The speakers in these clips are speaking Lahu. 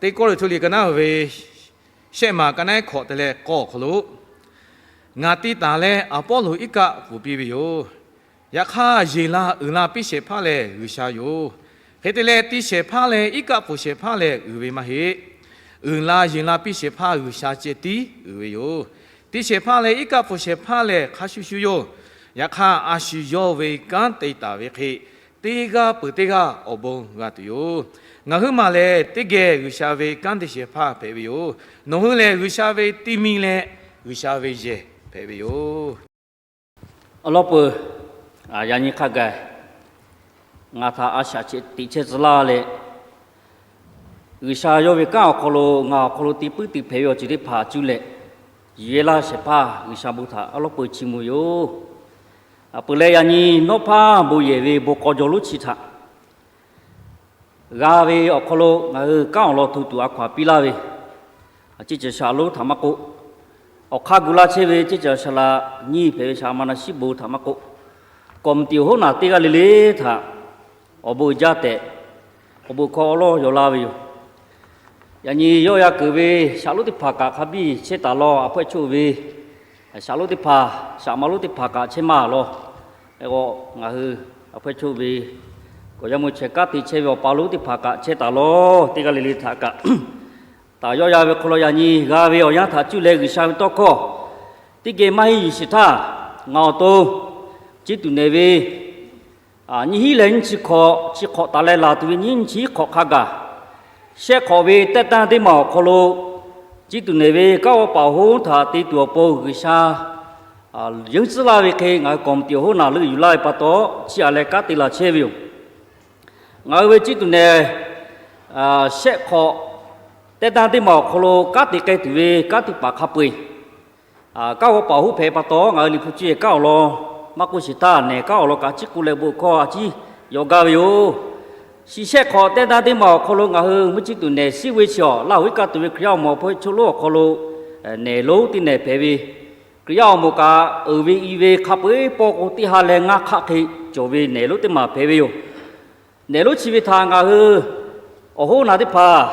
Teˇ Kawˇrenˍhtuˆ liꞈ ka naˉ ve shehˆ maˬ ka naˉ hkawꞈ te leh k'awˇ awˬ hk'aw lo, Ngaˬ te taˍ leh Aˍpawˇluꞈ iˉ kaˆ pfuhˍ piˇ ve yoˬ. Yaꞈ hk'aˇ, yeˬ la uiˍ la piˇ shehˍ hpaˇ lehˬ G'uiˬsha yoˬ. Hk'e te leh, te shehˍ hpaˇ leh iˉ kaˆ pfuhˍ shehˍ hpaˇ lehˬ uiˍ ve maˇ heˆ. Uiˍ la yeˬ la piˇ shehˍ hpaˇ G'uiˬsha ceh tiˉ uiˍ ve yoˬ. Te shehˍ hpaˇ leh iˉ kaˆ pfuhˍ shehˍ hpaˇ lehˬ hk'a shuˍ shuˍ yoˬ. Yaꞈ hk'aˇ, a shu yawˇ ve kanˉ te taˍ ve hk'e, teˇ g'aˇ peuˬ teˇ g'aˇ awˬ bon g'a tuˬ yoˬ. Ngaˬ huiˉ maˬ lehˬ, teˇ geh G'uiˬsha ve kanˉ te shehˍ hpaˇ hpehꞈ ve yoˬ. Nawˬ hui lehˬ, G'uiˬsha ve ti mi leh G'uiˬsha ve yehˬ hpehꞈ ve yoˬ. Awˬ lawn peuˬ, yaꞈ nyi hk'a gaˬ ngaˬ htaꞈ a shaꞈ teꞈ chehˇ tcuh laˇ leh, G'uiˬsha yawˇ ve kanˉ awˬ hk'aw lo ngaˬ awˬ hk'aw lo te puiˉ te hpehꞈ ve awˬ ceuˬ teˇ hpaˍ cuˇ leh, yuˬ yehˇ laˇ shehˍ hpaˇ G'uiˬsha bon htaꞈ awˬ lawn peuˬ chiˇ mvuh yoˬ. Peuˬ leh, yaꞈ nyi nawˉ hpaˇ bon yehˬ ve bon k'aw jaw lonˉ chi htaꞈ g'a ve awˬ hk'aw lo ngaˬ hui kanˉ awˬ lawn hto tuˬ a hkaw aˬ piˇ laˇ ve ceˇ caˬ shaˍ lonˉ htaꞈ maˇ k'oˆ, awˬ hk'aˇ gu laˇ chehˇ ve ceˇ caˬ shaˍ laꞈ nyiˇ hpehꞈ ve shaˍ ma na shiˉ bon htaꞈ maˇ k'oˆ, kawˍ mvuhˬ tiꞈ awˬ hoˉ naˬ teˇ g'aˇ le le htaꞈ awˬ bon uiˍ jaˇ tehꞈ, awˬ bon hkawˇ awˉ lawˉ yaw laˇ ve yoˬ. Yaꞈ nyi yawˇ yaˇ keunˍ ve shaˍ lonˉ teˇ hpaˍ kaꞈ hk'a biˇ chehˇ taˍ law. A hpawehˇ choˆ ve shaˍ lonˉ teˇ hpaˍ, shaˍ ma lonˉ teˇ hpaˍ kaꞈ chehˇ maˇ law. Eˬ k'o, ngaˬ hui a hpawehˇ choˆ ve kawˬ yaˇ mvuhˇ chaweh kanˉ te chehˇ ve awˬ pa lonˉ teˇ hpaˍ kaꞈ chehˇ taˍ law. Teˇ g'aˇ le le htaꞈ kaꞈ, taˍ yawˇ yaˇ ve hk'aw lo yaꞈ nyi g'a ve awˬ yanˇ htaꞈ cuˇ leh G'uiˬsha ve tawˇ hkawˇ teˇ geh maˇ heˆ yuˬ shiˍ htaˇ, ngaˬ awˬ to chi tuˬ nehˬ ve nyiˇ hinˉ leh nyiˇ chi hkawꞈ, chi hk'awꞈ taˍ leh laˬ tuˬ ve nyiˇ chi hk'awꞈ hk'a gaˬ, shehˆ hk'awꞈ ve teˇ tanˇ teˇ maˬ awˬ hk'aw lo, chi tuˬ nehˬ ve kanˉ g'awˇ paˍ awˬ hoˉ htaꞈ te tuˬ awˬ pon G'uiˬsha yeunˇ tcuhˉ laˇ ve hk'e, ngaˬ hui kawˍ mvuhˬ tiꞈ awˬ hoˉ naˬ leuˆ yuˬ laˇ ve pa taw, chi aꞈ leh kanˉ te laˬ chehˇ ve yoˬ. Ngaˬ hui ve chi tuˬ nehˬ shehˆ hk'awꞈ teˇ tanˇ teˇ maˬ awˬ hk'aw lo kanˉ te k'ai tuˬ ve kanˉ te paˍ hk'a peu-eˬ, kanˉ g'awˇ paˍ awˬ hoˉ hpehꞈ pa taw, ngaˬ hui Liꞈ hpu cuˇ yehˬ kanˉ awˬ lawn maˇ k'oˆ shiˍ htaˇ, nehˬ kanˉ awˬ lawn kaꞈ a ciˉ k'oˆ leh bon hkawˇ a ciˉ yaw gaˇ ve yoˬ. Shi shehˆ hk'awꞈ teˇ tanˇ teˇ maˬ awˬ hk'aw lo ngaˬ hui mvuhˇ chi tuˬ nehˬ siˉ ve chi awˬ Laˇ huˍ iˉ kaˆ tuˬ ve Hkriꞈ yaˇ awˬ moˍ awˬ hpawehˇ choˆ lonˉ awˬ hk'aw lo nehˬ lonˉ teˇ nehˬ hpehꞈ ve, Hkriꞈ yaˇ awˬ moˍ kaꞈ uiˍ ve i ve hk'a peu-eˬ pawˇ k'o teˇ ha leh ngaˇ hk'aˆ hk'e cawˬ ve nehˬ lonˉ teˇ maˬ hpehꞈ ve yoˬ. Nehˬ lonˉ chi ve htaꞈ ngaˬ hui awˬ hoˉ naˬ teˇ hpaˍ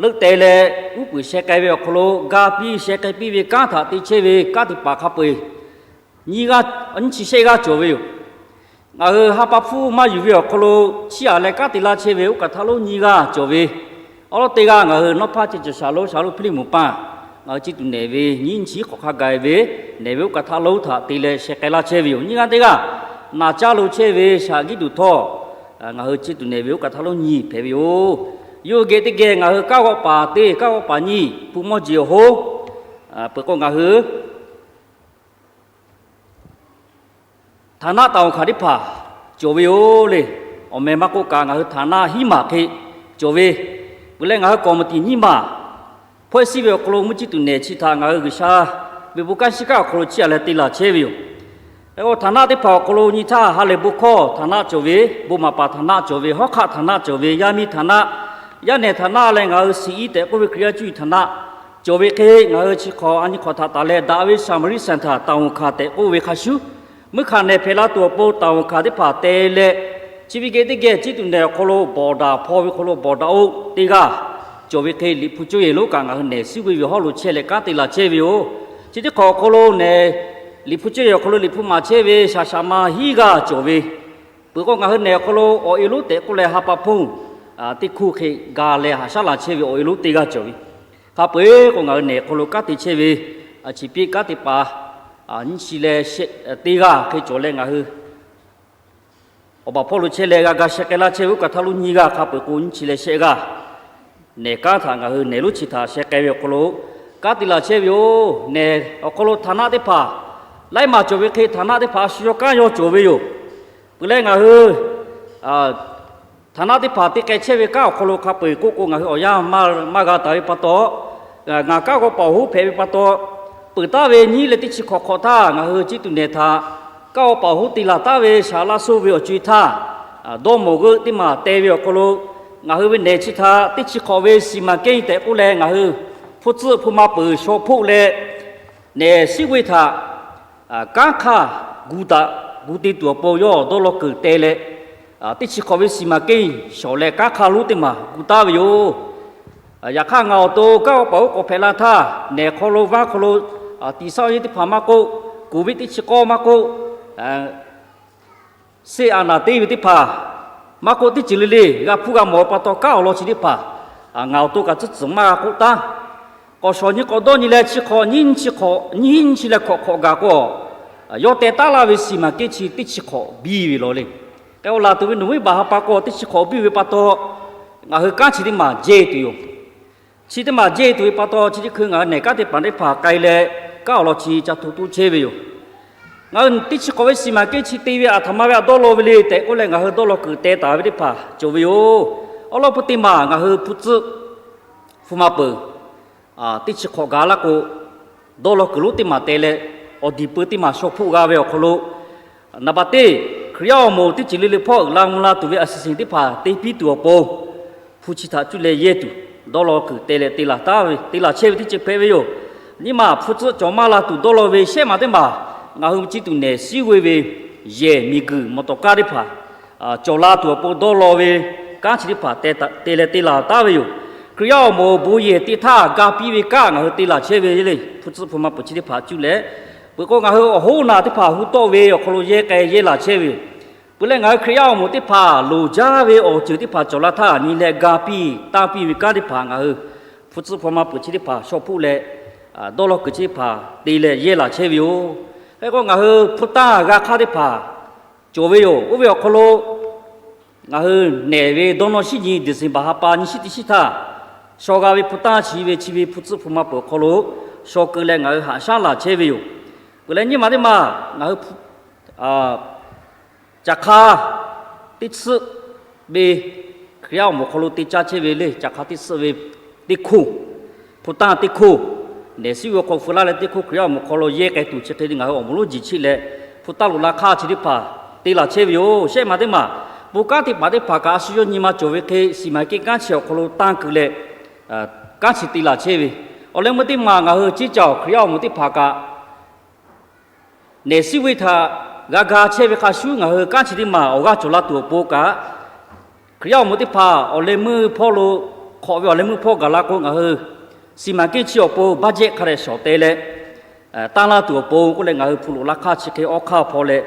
leuˆ teh leh uˉ peunˍ sheh k'ai ve awˬ hk'aw lo ga piˇ sheh k'ai piˇ ve kanˉ htaꞈ te chehˇ ve kanˉ te paˍ hk'a peu-eˬ nyiˇ g'aˇ, nyiˇ chi shehˆ g'aˇ cawˬ ve yoˬ. Ngaˬ hui ha pa hpfuhˇ maˇ yuˬ ve awˬ hk'aw lo chiˇ aꞈ leh kanˉ te laˇ chehˇ ve oˇ kaˬ htaˇ lonˉ nyiˇ g'aˇ cawˬ ve, awˉ lawˉ teˇ g'aˇ ngaˬ hui nawˉ hpaˇ ceˇ caˬ shaˍ lonˉ, shaˍ lonˉ Hpiˇliˇ moˍ paˇ, ngaˬ hui chi tuˬ nehˬ ve nyiˇ chi hk'awꞈ hk'a gaˬ ve nehˬ ve oˇ kaˬ htaˇ lonˉ htaꞈ te leh sheh k'ai laˇ chehˇ ve yoˬ. Nyiˇ g'aˇ teˇ g'aˇ naˬ caˇ lo chehˇ ve shaˍ giˉ duˬ htawˇ, ngaˬ hui chi tuˬ nehˬ ve oˇ kaˬ htaˇ lonˉ nyiˇ hpehꞈ ve yoˬ. Yawˇ hui geh teˇ geh ngaˬ hui kanˉ g'awˇ paˍ teˇ, kanˉ g'awˇ paˍ nyiˇ, hpu mawˇ jeˬ awˬ hoˉ, peuˬ k'o ngaˬ hui ฐานะ taˍ awˬ hkanˍ teˇ hpaˍ cawˬ ve yoˬ le. Awˬ meh maˇ k'oˆ kaꞈ ngaˬ hui ฐานะ hiˉ maˬ hk'e cawˬ ve, peuˬ leh ngaˬ hui กรรมการ nyiˇ maˬ hpawehˇ siˉ ve awˬ hk'aw lo mvuhˇ chi tuˬ nehˬ chi htaꞈ ngaˬ hui G'uiˬsha ve bon kanˉ shiˉ kaˆ awˬ hk'aw lo chiˇ aꞈ leh te laˬ chehˇ ve yoˬ. Hk'e k'o ฐานะ teˇ hpaˍ awˬ hk'aw lo nyi htaˇ ha lehˬ bon hkawˇ ฐานะ cawˬ ve, bon maˍ paˍ ฐานะ cawˬ ve, hawˉ hk'aˆ ฐานะ cawˬ ve, yaˇ miˇ ฐานะ, yaˇ nehˬ ฐานะ leh ngaˬ hui สี่ tehꞈ k'oˆ ve Hkriꞈ yaˇ cuˇ yiˍ ฐานะ cawˬ ve hk'e, ngaˬ hui chi hk'awꞈ a nyi hk'awꞈ htaꞈ taˍ leh daꞈ ve Samaria สถาน taˍ awˬ hkanˍ tehꞈ k'oˆ ve hk'a shuˉ, muiˉ hk'aꞈ nehˬ hpehꞈ la tuˬ awˬ pon taˍ awˬ hkanˍ teˇ hpaˍ te leh, chi ve geh teˇ geh chi tuˬ nehˬ awˬ hk'aw lo bawˬ daꞈ hpaw ve hk'aw lo bawˬ daꞈ oˇ teˇ g'aˇ cawˬ ve hk'e, Liꞈ hpu cuˇ yehˬ lonˉ kaꞈ ngaˬ hui nehˬ suhˉ ve ve hawˉ lo chehˇ leh kanˉ te laˬ chehˇ ve yoˬ. Chi teˇ hk'awꞈ awˬ hk'aw lo nehˬ, Liꞈ hpu cuˇ yehˬ awˬ hk'aw lo Liꞈ hpu maˍ chehˇ ve shaˍ shaˍ ma hiˉ g'aˇ cawˬ ve, peuˬ k'o ngaˬ hui nehˬ awˬ hk'aw lo awˬ e lonˉ tehꞈ k'oˆ leh ha pa hponˇ teˇ hkuˇ hk'e ga leh haꞈ shaˉ laˬ chehˇ ve awˬ e lonˉ teˇ g'aˇ cawˬ ve, hk'a peu-eˬ k'o ngaˬ hui nehˬ awˬ hk'aw lo kanˉ te chehˇ ve, chi piˇ kanˉ te paˍ nyiˇ chi leh shehˆ teˇ g'aˇ hk'e cawˬ leh ngaˬ hui awˬ baˬ hpawˇ lo chehˇ leh g'a ga sheh k'ai laˇ chehˇ ve oˇ kaˬ htaˇ lonˉ nyiˇ g'aˇ hk'a peu-eˬ k'o nyiˇ chi leh shehˆ g'aˇ nehˬ kanˉ htaꞈ ngaˬ hui nehˬ lonˉ chi htaꞈ sheh k'ai ve awˬ hk'aw lo kanˉ te laˬ chehˇ ve yoˬ. Nehˬ awˬ hk'aw lo ฐานะ teˇ hpaˍ laiˉ maˬ cawˬ ve hk'e ฐานะ teˇ hpaˍ a shu yawˇ kanˉ yawˇ cawˬ ve yoˬ. Peuˬ leh ngaˬ hui ฐานะ teˇ hpaˍ te k'ai chehˇ ve kanˉ awˬ hk'aw lo hk'a peu-eˬ k'oˆ k'o ngaˬ hui awˬ yanˇ maˇ g'a taˍ ve pa taw, ngaˬ kanˉ g'awˇ paˍ awˬ hoˉ hpehꞈ ve pa taw, peuˬ taˍ ve nyiˇ leh teˇ chi hk'awꞈ hk'awꞈ htaˇ ngaˬ hui chi tuˬ nehˬ htaꞈ kanˉ g'awˇ paˍ awˬ hoˉ te laˬ taˍ ve shaˍ laˇ soˇ ve awˬ co-e htaˇ, dawˇ mawˬ g'euˆ teˇ maˬ te ve awˬ hk'aw lo ngaˬ hui ve nehˬ chi htaꞈ teˇ chi hk'awꞈ ve สีมะเกษ tehꞈ k'oˆ leh ngaˬ hui hpu tcuhˆ hpu ma peuˬ shaw hpoˆ leh nehˬ siˉ g'uˇ htaꞈ kanˉ hk'aˇ gu taꞈ gu te tuˬ awˬ pon yawˇ dawˇ law kuiˬ te leh, teˇ chi hk'awꞈ ve สีมะเกษ shawˍ leh kanˉ hk'aˇ lonˉ teˇ maˬ gu taˍ ve yoˬ. Yaꞈ hk'aˇ, ngaˬ awˬ to kanˉ awˬ paˍ oˉ k'awꞈ hpehꞈ la htaˇ, nehˬ hk'aw lo vaˇ hk'aw lo tiꞈ saˉ awˬ yeˇ teˇ hpaˍ maˇ k'oˆ, Covid teˇ chi k'awˇ maˇ k'oˆ, seˇ a naˍ teˇ ve teˇ hpaˍ maˇ k'oˆ, teˇ ceuˬ le le g'a hpuˇ g'a mawˬ pa taw, kanˉ awˬ lawn chi teˇ hpaˍ ngaˬ awˬ to kaꞈ tcuhˉ tcuhˬ maˇ g'a k'oˆ taˉ. K'awꞈ shawˍ nyi k'awꞈ dawˇ nyi leh, chi hk'awꞈ nyiˇ chi hk'awꞈ nyiˇ chi leh hkawꞈ hk'awꞈ gaˬ k'o, yawˇ teh taˉ laˇ ve စီမံကိန်း chi teˇ chi hk'awꞈ biˇ ve law le. K'ai-o laˬ tuˬ ve November ha pa k'o, teˇ chi hk'awꞈ biˇ ve pa taw, ngaˬ hui kanˉ chi teˇ maˬ jehˇ tuˬ yoˬ. Chi teˇ maˬ jehˇ tuˬ ve pa taw, chi teˇ hkui ngaˬ hui nehˬ kanˉ teˇ hpaˍ teˇ hpaˍ k'ai leh, kanˉ awˬ lawn chi ca hto toˇ chehˇ ve yoˬ. Ngaˬ hui teˇ chi hk'awꞈ ve စီမံကိန်း chi te ve aˬ htoꞈ ma ve htaꞈ dawˇ law ve le tehꞈ k'oˆ leh, ngaˬ hui dawˇ law kuiˬ teh taˍ ve teˇ hpaˍ cawˬ ve yoˬ. Awˉ lawˉ hpu teˇ maˬ ngaˬ hui hpu tcuhˆ hpu ma peuˬ teˇ chi hk'awꞈ gaˬ laˇ k'o, dawˇ law kuiˬ lonˉ teˇ maˬ teh leh, awˬ diˬ pui teˇ maˬ shaw hpoˆ g'a ve awˬ hk'aw lo, naˍ baˬ teˇ, Hkriꞈ yaˇ awˬ moˍ teˇ ceuˬ le le hpawˇ uiˍ la mvuh la tuˬ ve a siˍ siˍ teˇ hpaˍ te piˇ tuˬ awˬ pon, hpu chi htaꞈ cuˇ leh yehˇ tuˬ, dawˇ law kuiˬ teh leh te laˬ taˉ ve, te laˬ chehˇ ve teˇ ceuˬ hpehꞈ ve yoˬ. Nyiˇ maˬ hpu tcuhˆ cawˬ maˇ la tuˬ dawˇ law ve shehˆ maˬ teˇ maˬ, ngaˬ hui chi tuˬ nehˬ siˉ g'uˇ ve yehˬ miˬguiˬ มอเตอร์ไซค์ teˇ hpaˍ cawˬ la tuˬ awˬ pon dawˇ law ve kanˉ chi teˇ hpaˍ te leh te laˬ taˉ ve yoˬ. Hkriꞈ yaˇ awˬ moˍ bon yehˬ te htaˇ ga piˇ ve kanˉ ngaˬ hui te laˬ chehˇ ve le. Hpu tcuhˆ hpu ma peuˬ chi teˇ hpaˍ cuˇ leh, peuˬ k'o ngaˬ hui awˬ hoˉ naˬ teˇ hpaˍ hu tawˆ ve awˬ hk'aw lo yehˇ k'ai yehˇ laˬ chehˇ ve yoˬ. Peuˬ leh ngaˬ hui Hkriꞈ yaˇ awˬ moˍ teˇ hpaˍ loˍ jaˇ ve awˬ ceuˬ teˇ hpaˍ cawˬ la htaˇ nyi leh ga piˇ tanˇ piˇ ve kanˉ teˇ hpaˍ ngaˬ hui hpu tcuhˆ hpu ma peuˬ chi teˇ hpaˍ shaw hpoˆ leh, dawˇ law kuiˬ chi teˇ hpaˍ te leh yehˇ laˬ chehˇ ve yoˬ. Hk'e k'o, ngaˬ hui hpu tanˇ g'a hk'aˇ teˇ hpaˍ cawˬ ve yoˬ. Oˇ ve awˬ hk'aw lo ngaˬ hui nehˬ ve dawˇ nawˇ shinˉ nyi December ha pa nyi shinˉ teˇ shinˉ htaˇ, shaw g'a ve hpu tanˇ chi ve chi ve hpu tcuhˆ hpu ma peuˬ awˬ hk'aw lo shaw keu leh ngaˬ hui haꞈ shaˉ laˬ chehˇ ve yoˬ. Peuˬ leh nyiˇ maˬ teˇ maˬ ngaˬ hui caˬ hk'a teˇ tsuhˆ ve Hkriꞈ yaˇ awˬ moˍ hk'aw lo te caˇ chehˇ ve le. Caˬ hk'a teˇ tsuhˆ ve teˇ hkoˇ, hpu tanˇ teˇ hkoˇ, nehˬ siˉ ve awˬ hk'aw feu laˇ leh teˇ hkoˇ Hkriꞈ yaˇ awˬ moˍ hk'aw lo yehˇ k'ai tuˬ chi hk'e te ngaˬ hui awˬ moˍ lonˉ jiˬ chiˆ leh hpu tanˇ loꞈ la hk'aˇ chi teˇ hpaˍ te laˬ chehˇ ve yoˬ. Shehˆ maˬ teˇ maˬ, bon kanˉ teˇ hpaˍ teˇ hpaˍ kaꞈ a shu yawˇ nyi ma cawˬ ve hk'e စီမံကိန်း kanˉ chi awˬ hk'aw lo tanˇ keu leh kanˉ chi te laˬ chehˇ ve, awˬ leh meuˇ teˇ maˬ ngaˬ hui ciˇ caˬ awˬ Hkriꞈ yaˇ awˬ moˍ teˇ hpaˍ kaꞈ nehˬ siˉ ve htaꞈ g'a ga chehˇ ve hk'a shuˉ ngaˬ hui kanˉ chi teˇ maˬ awˬ g'aˇ cawˬ la tuˬ awˬ pon kaꞈ, Hkriꞈ yaˇ awˬ moˍ teˇ hpaˍ awˬ leh meuˇ hpawˇ lo hk'awꞈ ve awˬ leh meuˇ hpawˇ gaˬ la k'o, ngaˬ hui စီမံကိန်း chi awˬ pon budget hk'a dehꞈ shawˍ te leh tanˇ laˇ tuˬ awˬ pon k'oˆ leh, ngaˬ hui hpu loꞈ la hk'aˇ chi hk'e awˉ hk'aˇ hpaw leh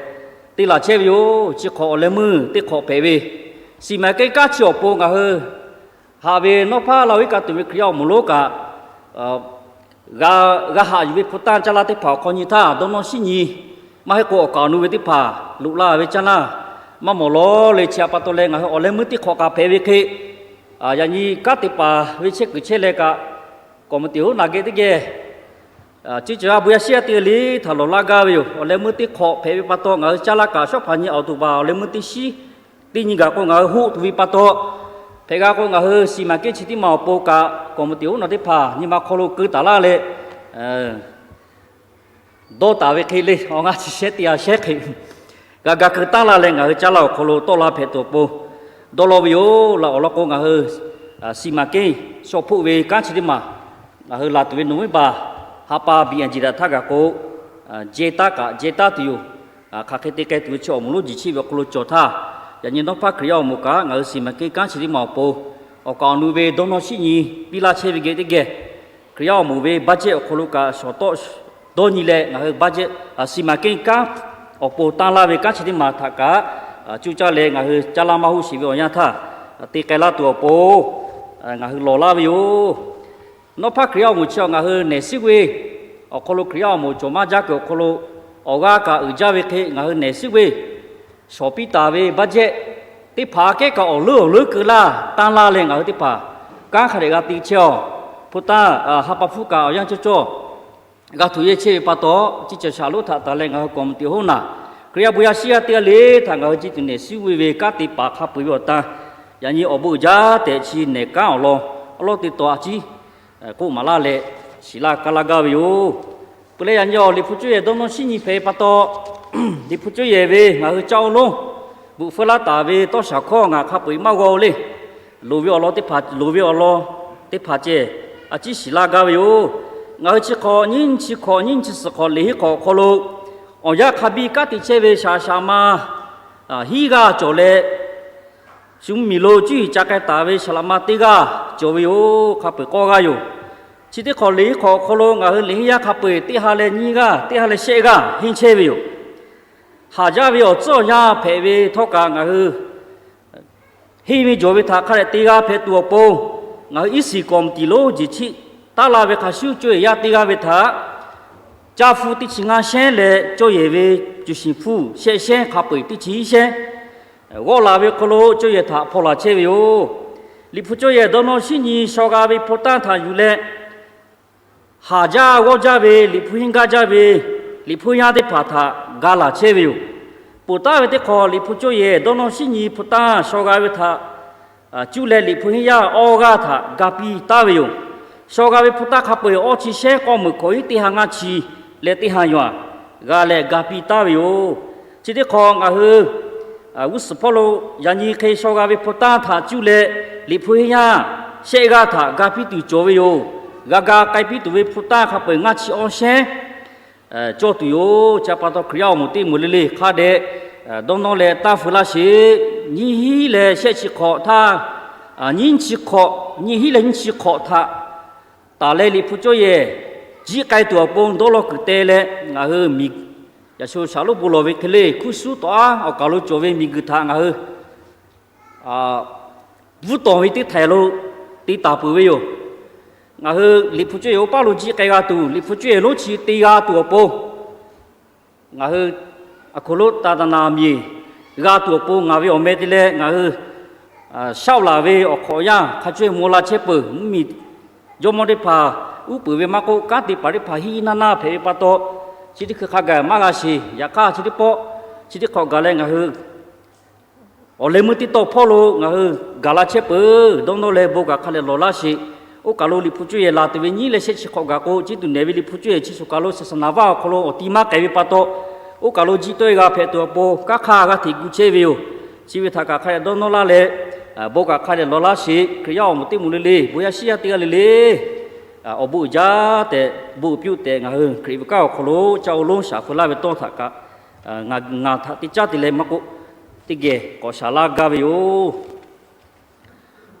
te laˬ chehˇ ve yoˬ. Chi hk'awꞈ awˬ leh meuˇ teˇ hk'awꞈ hpehꞈ ve စီမံကိန်း kanˉ chi awˬ pon ngaˬ hui haꞈ ve nawˉ hpaˇ Laˇ huˍ iˉ kaˆ tuˬ ve Hkriꞈ yaˇ awˬ moˍ lonˉ kaꞈ g'a haꞈ yuˬ ve hpu tanˇ caˇ laˇ teˇ hpaˍ awˬ hk'aw nyi htaˇ, dawˇ nawˇ shinˉ nyi maˇ heˆ k'o awˬ kaˍ awˬ nu ve teˇ hpaˍ loꞈ la ve caˇ laˇ maˇ mawˬ lawˬ le. Chi htaꞈ pa taw leh ngaˬ hui awˬ leh meuˇ teˇ hk'awꞈ kaꞈ hpehꞈ ve hk'e, yaꞈ nyi kanˉ te paˍ ve chehˇ kuiˬ chehˇ leh kaꞈ, kawꞈ meuꞈ teˇ hoˉ naˬ geh teˇ geh ciˇ cawˬ a bon yaˇ shiˉ yaˇ teˇ g'aˇ le htaꞈ lawˬ laˇ gaˇ ve yoˬ. Awˬ leh meuˇ teˇ hk'awꞈ hpehꞈ ve pa taw, ngaˬ hui caˇ laˇ kaꞈ shawˉ hpaˍ nyi October awˬ leh meuˇ teˇ shinˉ teˇ nyi gaˬ k'o, ngaˬ hui hoˆ tuˬ ve pa taw, hpehꞈ g'a k'o, ngaˬ hui စီမံကိန်း chi teˇ maˬ awˬ pon kaꞈ kawꞈ meuꞈ teˇ hoˉ naˬ teˇ hpaˍ nyi ma hk'aw lo keu taˍ laˇ leh dawˇ taˍ ve hk'e le. Awˬ ngaˇ chi shehˉ teˇ yanˇ shehˉ hk'e g'a ga keu taˉ laˇ leh ngaˬ hui caˇ laˇ awˬ hk'aw lo tawˆ la hpehꞈ tuˬ awˬ pon dawˇ law ve yoˬ. Laꞈ awˬ lawn k'o, ngaˬ hui စီမံကိန်း shaw hpoˆ ve kanˉ chi teˇ maˬ ngaˬ hui laˬ tuˬ ve November ha pa biˇ a jiˬ daꞈ htaˇ gaˬ k'o, jehˇ taˉ kaꞈ jehˇ taˉ tuˬ yoˬ. Hk'aˬ hk'e te k'ai tuˬ ve chi awˬ moˍ lonˉ jiˬ chiˆ ve awˬ hk'aw lo cawˬ htaˇ, yaꞈ nyi nawˉ hpaˇ Hkriꞈ yaˇ awˬ moˍ kaꞈ ngaˬ hui စီမံကိန်း kanˉ chi teˇ maˬ awˬ pon awˬ kaˍ awˬ nu ve dawˇ nawˇ shinˉ nyi piˇ laˇ chehˇ ve geh teˇ geh, Hkriꞈ yaˇ awˬ moˍ ve budget awˬ hk'aw lo kaꞈ shawˍ tawˆ dawˇ nyi leh, ngaˬ hui budget စီမံကိန်း kanˉ awˬ pon tanˇ laˇ ve kanˉ chi teˇ maˬ htaꞈ kaꞈ cuˇ caˇ leh ngaˬ hui caˇ laˇ maˇ hoˆ sheˍ ve awˬ yanˇ htaˇ, te k'ai laˇ tuˬ awˬ pon ngaˬ hui lawˬ laˇ ve yoˬ. Nawˉ hpaˇ Hkriꞈ yaˇ awˬ moˍ chi ngaˬ hui nehˬ siˉ ve awˬ hk'aw lo Hkriꞈ yaˇ awˬ moˍ cawˬ maˇ jaˇ kuiˬ awˬ hk'aw lo, awˬ g'aˇ kaꞈ uiˍ jaˇ ve hk'e ngaˬ hui nehˬ siˉ ve shawˍ piˇ taˍ ve budget teˇ hpaˍ kehˉ kaꞈ awˬ leuˉ awˬ leuˉ keu laˇ tanˇ laˇ leh ngaˬ hui teˇ hpaˍ kanˉ hk'a dehꞈ g'a te chehˇ-aw. Hpu tanˇ ha pa hpfuhˇ kaꞈ awˬ yanˇ cawˇ cawˇ g'a htoꞈ yehˇ chehˇ ve pa taw, ciˇ cawˬ shaˍ lonˉ htaꞈ tanˬ leh ngaˬ hui kawꞈ meuꞈ teˇ hoˉ naˬ, Hkriꞈ yaˇ bon yaˇ shiˉ yaˇ teˇ g'aˇ le htaꞈ ngaˬ hui ciˇ tuˬ nehˬ siˉ ve kanˉ te paˍ hk'a peu-eˬ ve awˬ tan, yaꞈ nyi awˬ bon uiˍ jaˇ tehꞈ chi nehˬ kanˉ awˬ lawn awˉ lawˉ te taw a ciˉ k'oˆ maˍ laˇ leh shiˍ laˇ kaˇ laˇ gaˇ ve yoˬ. Peuˬ leh yaꞈ nyi awˬ Liꞈ hpu cuˇ yehˬ dawˇ nawˇ shinˉ nyi hpehꞈ pa taw, Liꞈ hpu cuˇ yehˬ ve ngaˬ hui caˇ oˇ lonˉ bvuhꞈ feu laˇ taˍ ve tawˇ shaˍ hkawˇ ngaˬ hk'a peu-eˬ maˇ g'aw le. Loˍ ve awˬ lawn teˇ hpaˍ, loˍ ve awˬ lawn teˇ hpaˍ ceh a ciˉ shiˍ laˇ gaˇ ve yoˬ. Ngaˬ hui chi hk'awꞈ nyiˇ chi hk'awꞈ nyiˇ chi suhˍ hk'awꞈ liꞈ henˇ hk'awꞈ awˬ hk'aw lo awˬ yanˇ hk'a biˇ kanˉ te chehˇ ve shaˍ shaˍ ma hiˉ g'aˇ cawˬ leh, shu mvuhˇmiˬ lo cuˇ yiˍ ca k'ai taˍ ve saˍ laꞈ ma teˇ g'aˇ cawˬ ve yoˬ. Hk'a peu-eˬ k'awˇ g'aˇ yoˬ. Chi teˇ hk'awꞈ liꞈ hk'awꞈ awˬ hk'aw lo ngaˬ hui liꞈ henˇ yaˇ hk'a peu-eˬ teˇ ha leh nyiˇ g'aˇ, teˇ ha leh shehˆ g'aˇ henˇ chehˇ ve yoˬ. Haˍ jaˇ ve awˬ tcuhˉ awˬ yanˇ hpehꞈ ve htawˇ kaꞈ ngaˬ hui henˇ ve jawˬ ve htaꞈ hk'a dehꞈ te g'a hpehꞈ tuˬ awˬ pon, ngaˬ hui iˉ siˍ kawˍ tiˍ lonˉ jeˬ chiˆ taˉ la ve hk'a shuˉ cawˇ yehˬ yaˇ teˇ g'aˇ ve htaꞈ caˇ hpu teˇ chi ngaˇ shehnˉ leh cawˇ yehˬ ve cuˬ shiˍ hpu shehˆ shehnˉ hk'a peu-eˬ teˇ chi iˉ shehnˉ g'awˆ laˬ ve hk'aw lo cawˇ yehˬ htaꞈ hpaw laˬ chehˇ ve yoˬ. Liꞈ hpu cawˇ yehˬ dawˇ nawˇ shinˉ nyi shaw g'a ve hpu tanˇ htaꞈ yuˬ leh, haˍ jaˇ g'awˇ jaˇ ve liꞈ hpu henˇ gaˇ jaˇ ve liꞈ hpu yaˇ teˇ hpaˍ htaꞈ ga laˬ chehˇ ve yoˬ. Poˬ taˉ ve teˇ hk'awꞈ liꞈ hpu cawˇ yehˬ dawˇ nawˇ shinˉ nyi hpu tanˇ shaw g'a ve htaꞈ cuˇ leh liꞈ hpu henˇ yaˇ awˇ g'aˇ htaꞈ ga piˇ taˉ ve yoˬ. Shaw g'a ve hpu tanˇ hk'a peu-eˬ awˇ chi shehnˉ k'awˇ meuˍ hkawꞈ iˉ teˇ ha ngaˇ chi leh teˇ ha yuˬ-aꞈ g'a leh ga piˇ taˉ ve yoˬ. Chi teˇ hk'awꞈ ngaˬ hui g'uˇ suhˍ hpawˇ lo yaꞈ nyi hk'e shaw g'a ve hpu tanˇ htaꞈ cuˇ leh liꞈ hpu henˇ yaˇ shehˆ g'aˇ htaꞈ ga piˇ tuˬ cawˬ ve yoˬ. G'a ga k'ai piˇ tuˬ ve hpu tanˇ hk'a peu-eˬ ngaˇ chi awˇ shehnˉ cawˇ tuˬ yoˬ. Chi pa taw Hkriꞈ yaˇ awˬ moˍ teˇ moˍ le le hk'a dehꞈ dawˇ nawˇ leh taˇ feu laˇ sheˍ. Nyiˇ hinˉ leh shehˆ chi hk'awꞈ htaˇ, nyiˇ chi hk'awꞈ, nyiˇ hinˉ leh nyiˇ chi hk'awꞈ htaꞈ taˍ leh liꞈ hpu cawˇ yehˬ jiˆ k'ai tuˬ awˬ pon dawˇ law kuiˬ te leh ngaˬ hui miˬ, yaꞈ shu shaˍ lonˉ bon lawˬ ve hk'e le hkuˇ suˉ tawꞈ aˉ awˬ kaˬ lo cawˬ ve miˬguiˬ htaꞈ ngaˬ hui bvuhˇ tawˍ ve teˇ htaiˍ lo te taˍ peuˬ ve yoˬ. Ngaˬ hui liꞈ hpu cawˇ yehˬ oˇ paˉ lo jiˆ k'ai g'a tuˬ, liꞈ hpu cawˇ yehˬ lonˉ chi te g'a tuˬ awˬ pon, ngaˬ hui awˬ hk'aw lo taˍ taˍ naˍ miˬ g'a tuˬ awˬ pon ngaˬ ve awˬ meh te leh ngaˬ hui shaˆ laˬ ve awˬ hk'awꞈ yaˇ hk'a chaweh maw la chehˇ peuˬ. Mvuhˇmiˬ jawˇmawˇ teˇ hpaˍ uˉ peunˍ ve maˇ k'oˆ, kanˉ te paˍ teˇ hpaˍ hiˆ hiˆ naˇ naˇ hpehꞈ ve pa taw, chi teˇ hkui hk'a gaˬ maˇ g'a sheˍ. Yaꞈ hk'aˇ chi teˇ pawˆ chi teˇ hk'awꞈ gaˬ leh ngaˬ hui awˬ leh meuˇ teˇ tawˆ hpawˇ lo ngaˬ hui gaˬ la chehˇ peuˬ. Dawˇ nawˇ leh bon kaꞈ hk'a dehꞈ lawˬ laˇ sheˍ. Oˇ kaˬ lo liꞈ hpu cawˇ yehˬ laˬ tuˬ ve nyiˉ leh shehˆ chi hk'awꞈ gaˬ k'o, chi tuˬ nehˬ ve liꞈ hpu cawˇ yehˬ chi suhˍ kaˬ lo saˍ saˍ naˍ vaˇ awˬ hk'aw lo awˬ ti maˇ k'ai ve pa taw, oˇ kaˬ lo jiˆ tawˆ-e g'a hpehꞈ tuˬ awˬ pon kanˉ hk'aˇ g'a hteꞈ gu chehˇ ve yoˬ. Chi ve htaꞈ kaꞈ hk'a dehꞈ dawˇ nawˇ laˇ leh, bon kaꞈ hk'a dehꞈ lawˬ laˇ sheˍ. Hkriꞈ yaˇ awˬ moˍ teˇ moˍ le le, bon yaˇ shiˉ yaˇ teˇ g'aˇ le le, awˬ bon uiˍ jaˇ tehꞈ, bon uiˍ piˇ-oˆ tehꞈ ngaˬ hui Hkriꞈ ve kanˉ awˬ hk'aw lo caˇ-o lonˉ shaˍ feu laˇ ve tawˇ htaꞈ kaꞈ, ngaˬ htaꞈ teˇ caˉ te leh maˇ k'oˆ, teˇ geh k'awꞈ shaˍ laˇ gaˇ ve yoˬ.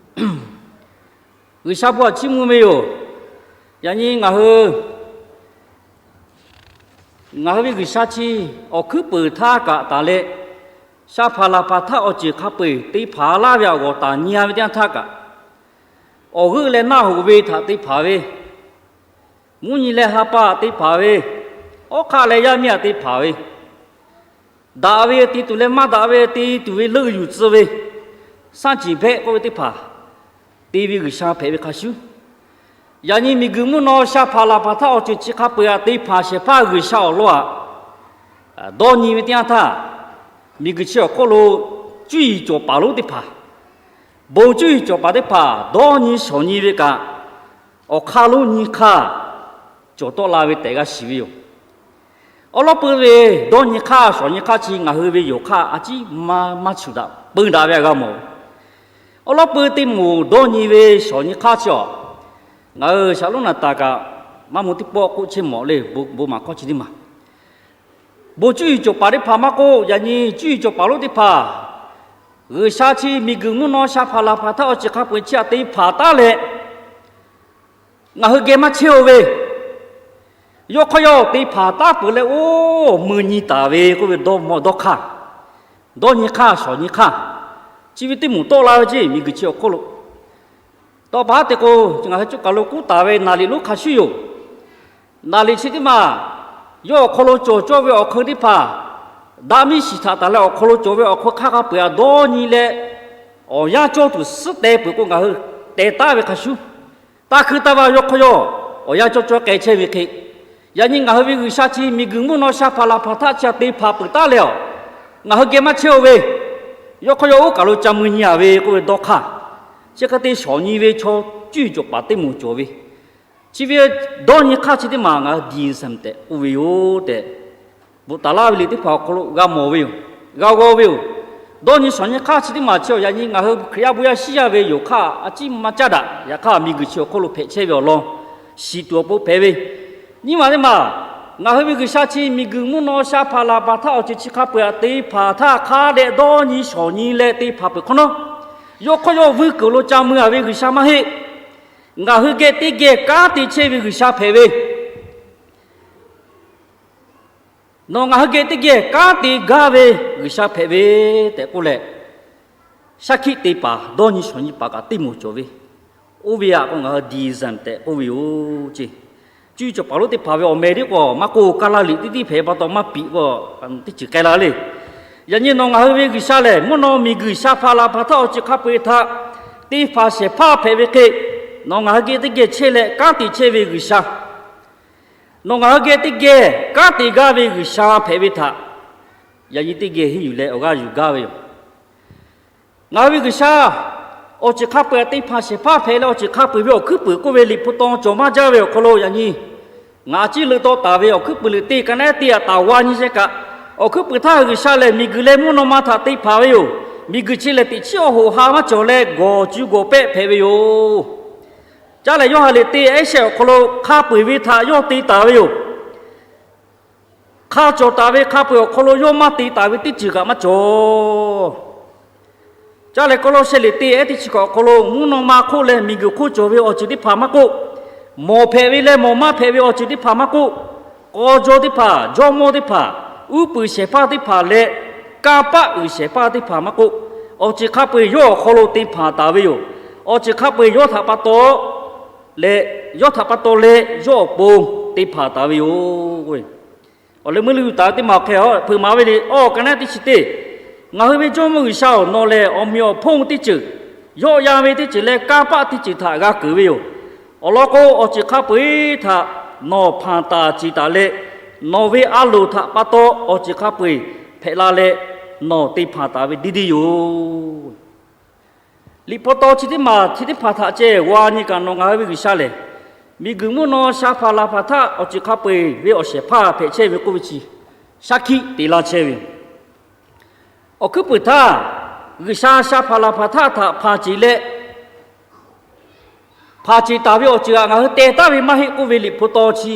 G'uiˬsha bon htaꞈ chiˇ mvuh ve yoˬ. Yaꞈ nyi ngaˬ hui, ngaˬ hui ve G'uiˬsha chi awˬ hkuiˉ peuˍ htaˇ kaꞈ taˍ leh, sha hpaˍ laˬ hpaˍ htaˇ awˬ ceuˬ hk'a peu-eˬ te hpanˍ laˇ ve awˬ g'awˬ taˍ nyi-a ve teˇ yanˇ htaˇ kaꞈ, awˬ g'euˆ leh naˆ hoꞈ ve htaꞈ te hpanˍ ve, mvuhˇ nyi leh ha pa htaꞈ te hpanˍ ve, awˉ hk'aˆ leh yaˇ miˇ htaꞈ te hpanˍ ve, daꞈ ve te tuˬ leh maˇ daꞈ ve te tuˬ ve leuˆ yuˬ tcuh ve, sanˇ ciˍ hpehˆ k'oˆ ve teˇ hpaˍ te ve G'uiˬsha hpehꞈ ve hk'a shuˉ, yaꞈ nyi miˬguiˬ mvuhˇ naw sha hpaˍ laˬ hpaˍ htaˇ awˬ ceuˬ chi hk'a peu-eˬ htaꞈ te hpanˍ shehˍ hpaˇ G'uiˬsha awˬ lawn htaꞈ dawˇ nyi ve teˇ yanˇ htaˇ, miˬguiˬ chi awˬ hk'oˆ lo cuˇ yiˍ cawˬ paˍ lonˉ teˇ hpaˍ, bon cuˇ yiˍ cawˬ paˍ teˇ hpaˍ dawˇ nyi shawˍ nyi ve kaꞈ, awˬ hk'aˇ lonˉ nyi hk'aˇ cawˬ tawˆ la ve tehꞈ g'a shiˍ ve yoˬ. Awˉ lawˉ peuˇ ve dawˇ nyi hk'aˇ shawˍ nyi hk'aˇ chi ngaˬ hui ve yawˬ hk'aˇ a ciˉ maˇ maˇ tsuhˍ daꞈ peu daꞈ ve htaꞈ g'a mawˬ. Awˉ lawˉ peuˇ teˇ moˍ dawˇ nyi ve shawˍ nyi hk'aˇ chi awˬ, ngaˬ hui shaˍ lonˉ naˍ taˍ kaꞈ maˇ moˍ teˇ pawˆ k'oˆ chehˇ mawˬ le, bon maˍ hkawˇ chi teˇ maˬ bon cuˇ yiˍ cawˬ paˍ teˇ hpaˍ maˇ k'oˆ, yaꞈ nyi cuˇ yiˍ cawˬ paˍ lonˉ teˇ hpaˍ G'uiˬsha chi miˬguiˬ mvuhˇ naw sha hpaˍ laˬ hpaˍ htaˇ awˬ ceuˬ hk'a peu-eˬ chi htaꞈ te hpanˍ taˉ leh, ngaˬ hui geh maˇ chehˇ-o ve, yawˇ hk'aw yawˇ te hpanˍ taˉ peuˬ leh oˇ mui nyi taˍ ve k'oˆ ve dawˇ mawˇ dawˇ hk'aˇ, dawˇ nyi hk'aˇ shawˍ nyi hk'aˇ, chi ve teˇ moˍ tawˆ la ve ceˇ miˬguiˬ chi awˬ hk'oˆ lo. Tawˇ pa haˉ te k'o, ngaˬ hui coˇ kaˬ lo k'oˆ taˍ ve naˍ riˍ lonˉ hk'a shuˉ yoˬ. Naˍ riˍ chi teˇ maˬ yawˇ awˬ hk'aw lo cawˬ cawˇ ve awˬ hk'eun teˇ hpaˍ daꞈ miˇ shiˍ htaꞈ taˍ leh awˬ hk'aw lo cawˬ ve awˬ hk'eun hk'aˇ hk'a peu-eˬ htaꞈ dawˇ nyi leh, awˬ yanˇ cawˇ tuˬ suhˉ teh peuˬ k'o ngaˬ hui teh taˉ ve hk'a shuˉ, taˇ hkui taˇ va yawˇ hk'aw yawˇ awˬ yanˇ cawˇ cawˇ k'ai chehˇ ve hk'e, yaꞈ nyi ngaˬ hui ve G'uiˬsha chi miˬguiˬ mvuhˇ naw sha hpaˍ laˬ hpaˍ htaˇ chi htaꞈ te hpanˍ peuˬ taˉ leh awˬ, ngaˬ hui geh maˇ chehˇ-o ve, yawˇ hk'aw yawˇ oˇ kaˬ lo ca mui nyi-a ve k'oˆ ve dawˇ hk'aˇ, chi hk'e te shawˍ nyi ve chaw cuˇ yiˍ cawˬ paˍ teˇ moˍ cawˬ ve, chi ve dawˇ nyi hk'aˇ chi teˇ maˬ ngaˬ hui diˬ saˍ tehꞈ k'oˆ ve yoˬ tehꞈ, bvuhꞈ taˍ laˇ ve liꞈ teˇ hpaˍ awˬ hk'aw lo g'a mawˬ ve yoˬ, g'a g'aw ve yoˬ. Dawˇ nyi shawˍ nyi hk'aˇ chi teˇ maˬ chi awˬ yaꞈ nyi ngaˬ hui Hkriꞈ yaˇ bon yaˇ shiˉ yaˇ ve yawˬ hk'aˇ a ciˉ maˇ caˉ daꞈ. Yaꞈ hk'aˇ miˬguiˬ chi awˬ hk'oˆ lo hpehꞈ chehˇ ve awˬ lawn shiˍ tuˬ awˬ pon hpehꞈ ve, nyiˇ maˬ teˇ maˬ ngaˬ hui ve G'uiˬsha chi miˬguiˬ mvuhˇ naw sha hpaˍ laˬ hpaˍ htaˇ awˬ ceuˬ chi hk'a peu-eˬ htaꞈ te hpanˍ htaˇ hk'a dehꞈ dawˇ nyi shawˍ nyi leh te hpanˍ peuˬ hk'awꞈ nawˉ, Yawˇ hk'aw yawˇ vuiˇ kuiˬ lo ca mui-a ve G'uiˬsha maˇ heˆ. Ngaˬ hui geh teˇ geh kanˉ te chehˇ ve G'uiˬsha hpehꞈ ve, nawˬ ngaˬ hui geh teˇ geh kanˉ te gaˇ ve G'uiˬsha hpehꞈ ve tehꞈ k'oˆ leh, shaˉ hkiˆ te paˍ dawˇ nyi shawˍ nyi paˍ kaꞈ teˇ moˍ cawˬ ve. Oˇ ve htaꞈ k'o ngaˬ hui deism tehꞈ k'oˆ ve yoˬ ceˇ. Cuˇ yiˍ cawˬ paˍ lonˉ teˇ hpaˍ ve awˬ meh tiˉ k'o maˇ k'oˆ, Kaˍlaˍliꞈ tiˉ tiˉ hpehꞈ pa taw maˇ piꞈ k'o, teˇ ceuˬ k'ai la le. Yaꞈ nyi nawˬ ngaˬ hui ve G'uiˬsha lehˬ, mvuhˇ naw miˬguiˬ sha hpa la hpa htaˇ awˬ ceuˬ hk'a peu-eˬ htaꞈ te hpanˍ shehˍ hpaˇ hpehꞈ ve hk'e, nawˬ ngaˬ hui geh teˇ geh chehˇ leh kanˉ te chehˇ ve G'uiˬsha, nawˬ ngaˬ hui geh teˇ geh kanˉ te gaˇ ve G'uiˬsha hpehꞈ ve htaꞈ yaꞈ nyi teˇ geh henˇ yuˬ leh awˬ g'aˇ yuˬ gaˇ ve yoˬ. Ngaˬ hui ve G'uiˬsha awˬ ceuˬ hk'a peu-eˬ htaꞈ te hpanˍ shehˍ hpaˇ hpehꞈ leh, awˬ ceuˬ hk'a peu-eˬ ve awˬ hkuiˉ puiˍ k'oˆ ve Liꞈ hpu taw cawˬ maˇ jaˇ ve awˬ hk'aw lo yaꞈ nyi ngaˬ ciˉ leuꞈ taw taˍ ve awˬ hkuiˉ puiˍ leuꞈ teˇ ka naˉ ehˉ teˇ htaꞈ taˍ g'a nyi shehˍ kaꞈ, awˬ hkuiˉ puiˍ htaˇ G'uiˬsha lehˬ miˬguiˬ leh mvuhˇ naw ma htaꞈ te hpanˍ ve yoˬ. Miˬguiˬ chi lehˬ teꞈ chiˉ awˬ hoꞈ ha maˇ cawˬ leh gawˬ cuˬ gawˬ pehˆ hpehꞈ ve yoˬ. Caˇ lehˬ, yawˇ ha lehˬ te ehˉ shehˆ awˬ hk'aw lo hk'a peu-eˬ ve htaꞈ yawˇ te taˍ ve yoˬ. Hk'a cawˬ taˍ ve hk'a peu-eˬ awˬ hk'aw lo yawˇ maˇ te taˍ ve teˇ ceuˬ kaꞈ maˇ cawˬ. Caˇ lehˬ, Kawˇlawˇsehˇ lehˬ teˇ ehˉ teˇ chi kaꞈ awˬ hk'aw lo mvuhˇ naw ma hk'oˆ leh miˬguiˬ hk'oˆ cawˬ ve awˬ ceuˬ teˇ hpaˍ maˇ k'oˆ, mawˬ hpehꞈ ve leh mawˬ maˇ hpehꞈ ve awˬ ceuˬ teˇ hpaˍ maˇ k'oˆ, k'aw jaw teˇ hpaˍ, jawˇmawˇ teˇ hpaˍ, uˉ peunˍ shehˍ hpaˇ teˇ hpaˍ leh kanˇ paˆ uiˍ shehˍ hpaˇ teˇ hpaˍ maˇ k'oˆ, awˬ ceuˬ hk'a peu-eˬ yawˇ awˬ hk'aw lo te hpanˍ taˍ ve yoˬ. Awˬ ceuˬ hk'a peu-eˬ yawˇ htaꞈ pa taw leh, yawˇ htaꞈ pa taw leh yawˇ awˬ pon te hpanˍ taˍ ve yoˬ. Awˬ leh meuˇ leuˇ yuˬ taˍ ve teˇ maˬ awˬ hk'e hpeuꞈ maˍ ve le. Awˬ ka naˉ teˇ chi teˇ, ngaˬ hui ve Jawˇmawˇ G'uiˬsha-oˬ, nawˬ lehˬ awˬ meꞈ awˬ hponˇ teˇ ceuˬ, yawˆ yan ve teˇ ceuˬ leh kanˇ paˆ teˇ ceuˬ htaꞈ g'a keunˍ ve yoˬ. Awˬ lawn k'o, awˬ ceuˬ hk'a peu-eˬ htaꞈ nawˬ hpanˍ taˍ ceˬ taˍ leh, nawˬ ve a loˍ htaꞈ pa taw awˬ ceuˬ hk'a peu-eˬ hpehꞈ la leh, nawˬ te hpanˍ taˍ ve deˇ deˇ yoˬ. Liꞈ hpu taw chi teˇ maˬ chi teˇ hpaˍ htaꞈ ceh g'a nyi kaꞈ, nawˬ ngaˬ hui ve G'uiˬsha lehˬ, miˬguiˬ mvuhˇ naw sha hpa la hpa htaˇ awˬ ceuˬ hk'a peu-eˬ ve awˬ shehˍ hpaˇ hpehꞈ chehˇ ve k'oˆ ve chi shaˉ hkiˆ te laˇ chehˇ ve yoˬ. Awˬ hkuiˉ puiˍ htaˇ, G'uiˬsha sha hpa la hpa htaˇ htaꞈ hpanˍ ceˬ leh, hpanˍ ceˬ taˍ ve awˬ ceuˬ htaꞈ ngaˬ hui teh taˍ ve maˇ heˆ k'oˆ ve Liꞈ hpu taw chi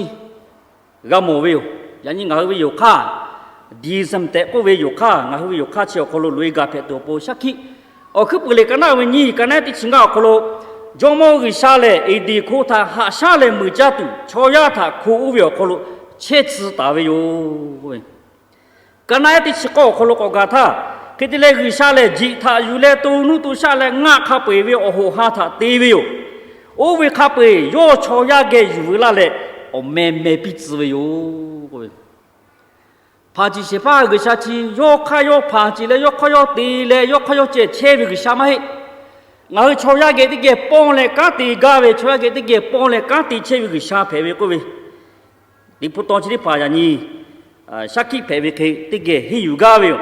g'a mawˬ ve yoˬ. Yaꞈ nyi ngaˬ hui ve yonˍ hk'aˇ, deism tehꞈ k'oˆ ve yonˍ hk'aˇ, ngaˬ hui ve yonˍ hk'aˇ chi awˬ hk'aw lo loꞈ-e gaˬ hpehꞈ tuˬ awˬ pon shaˉ hkiˆ, awˬ hkuiˉ puiˍ lehˬ ka naˉ ve nyiˇ, ka naˉ teˇ chi ngaˇ awˬ hk'aw lo, Jawˇmawˇ G'uiˬsha lehˬ Eˍdenˍ hko htaꞈ haꞈ shaˉ leh muiˬ caˇ tuˬ chaw yaˇ htaꞈ hko oˇ ve awˬ hk'aw lo chehˇ tcuh taˍ ve yoˬ. Ka naˉ ehˉ teˇ chi k'awˇ awˬ hk'aw lo k'awꞈ gaˬ htaˇ, hk'e te leh G'uiˬsha lehˬ jeꞈ htaꞈ yuˬ leh to nuˇ to shaˆ leh ngaˆ hk'a peu-eˬ ve awˬ hoꞈ ha htaꞈ te ve yoˬ. Oˇ ve hk'a peu-eˬ yawˇ chaw yaˇ geh yuˬ veu laˇ leh, awˬ meh meh piˇ tcuh ve yoˬ. Hpanˍ ceˬ shehˍ hpaˇ G'uiˬsha chi yawˇ hk'aˇ yawˇ hpanˍ ceˬ leh yawˇ hk'aˇ yawˇ te leh yawˇ hk'aˇ yawˇ ceh chehˇ ve G'uiˬsha maˇ heˆ. Ngaˬ hui chaw yaˇ geh teˇ geh pawˇ leh kanˉ te gaˇ ve, chaw yaˇ geh teˇ geh pawˇ leh kanˉ te chehˇ ve G'uiˬsha hpehꞈ ve k'oˆ ve, Liꞈ hpu taw chi teˇ hpaˍ yaꞈ nyi shaˉ hkiˆ hpehꞈ ve hk'e teˇ geh henˇ yuˬ gaˇ ve yoˬ.